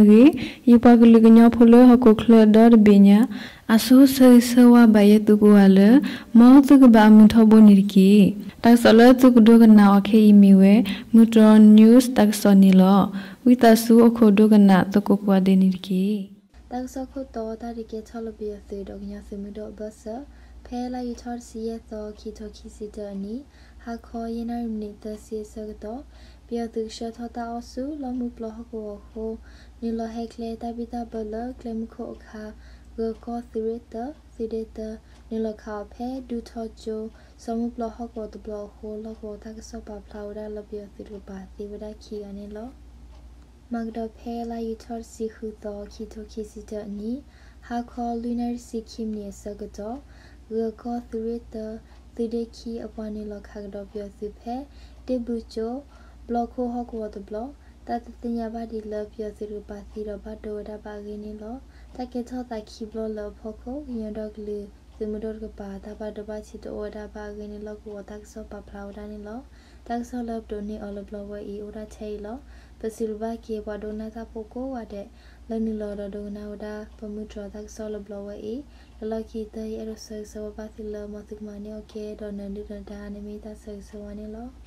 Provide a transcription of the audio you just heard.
တၢ်ကစီၣ်လၢအဂ့ၤ, ယပှၤကလုာ်ကညီဖိလၢဟီၣ်ခိၣ်ချၢဒီတဘ့ၣ်ညါ အစိၤဆၢဂ့ၤဆၢဝါဘၣ်ယဲၢ်သုကိးဂၤလၢ မ်သုကဘၣ်အမုာ်ထီဘိန့ၣ်တက့ၢ်. တၢ်ကစီၣ်လၢသုကဒိကနၣ်အီၤခဲအံၤမ့ၢ်ဝဲ မုၢ်တြီ news တၢ်ကစီၣ်န့ၣ်လီၤ. ဝံသးစူၤအိၣ်ခိးဒိကနၣ်သကိးကိးဂၤဒဲးန့ၣ်တက့ၢ်. တၢ်ကစီၣ်ခိၣ်တီ တၢ်ဒုးကဲထီၣ်လၢပယီၤသုးဒီး ကညီသုးမုၢ်ဒိၣ်အဘၢၣ်စၢၤ ဖဲလါယူၤထီၣ်တဆံယဲၢ်သီ ခံထိခံဆံတၢအနံၤ ဟါခီယဲၢ်နၣ်ရံၣ်မံးနံးသၢဆံအဆၢကတီၢ် ပယီၤသုးကဆှၢထီၣ်တၢ်အီၣ်ဆူ လီၢ်မုၢ်ပျီဟီၣ်ကဝီၤအဃိ နုာ်လီၤဟဲကျဲတၢ်ဘံၣ်တၢ်ဘၢလၢကျဲမုၢ်ခိၣ်အခါ ဂၢၤကီၢ်သုးရ့ၣ်တၢ သုးဒ့တၢ နုာ်လီၤခးအီၤဖဲဒူထီကၠိ စီၤမုၢ်ပျီဟီၣ်ကဝီၤတဘျီအဃိ လီၢ်ကဝီၤတၢ်ကစီၣ်ပာ်ဖျါဝဲဒၣ်လၢပယီၤသုးတကပၤသံဝဲဒၣ်ခံဂၤန့ၣ်လီၤ. မၤကဒီးဖဲလါယူၤထီၣ်တဆံဃုသီ ခံထိခံဆံတၢအနံၤ ဟါခီလွံၢ်နၣ်ရံၣ်ဆံခံမံးနံးအဆၢကတီၢ် ဂၢၤကီၢ်သုးရ့ၣ်တၢ သုးဒ့ခံအပှၤနုာ်လီၤခးကဒီးပယီၤသုးဖဲ ဒ့ၣ်ဘုကၠိ ဘျီခိၣ်ဟီၣ်ကဝီၤတဘျီ တၢ်တသ့ၣ်ညါဘၣ်ဒ်လၢပယီၤသုးတကပၤသံဒီးဘၣ်ဒိဝဲဒၣ်ဘၣ်အဂ့ၢ်န့ၣ်လီၤ. တၢ်ကဲထီၣ်သးခံဘျီလၢအဖီခိၣ် ကညီဒီကလုာ်သုးမုၢ်ဒိၣ်တကပၤ တၢ်ဘၣ်ဒိဘၣ်ထံးတအိၣ်ဝဲဒၣ်ဘၣ်အဂ့ၢ်န့ၣ် လီၢ်ကဝီၤတၢ်ကစီၣ်ပာ်ဖျါဝဲဒၣ်န့ၣ်လီၤ. တၢ်ကစီၣ်လၢပဒိးန့ၢ်အီၤလၢဘျီဝဲအံၤ အိၣ်ဒၣ်ထဲအံၤလီၤ. ပစံးဘျုးဘၣ်က့ၤပှၤဒိကနၣ်တၢ်ဖိကိးဂၤဒဲး လၢနုာ်လီၤဒီးဒိကနၣ်ဝဲဒၣ် ပမုၢ်တြီတၢ်ကစီၣ်လၢဘျီဝဲအံၤ လၢလီၢ်ခံကတၢၢ် ယအဲၣ်ဒိးဆၢဂ့ၤဆၢဝါဘၣ်သုလၢ မ်သုကမၤန့ၢ်အီၤကဲဒီးနၢၤဒုၣ်နၢၤဒါ န့ၣ်မ့ၢ်တၢ်ဆၢဂ့ၤဆၢဝါန့ၣ်လီၤ.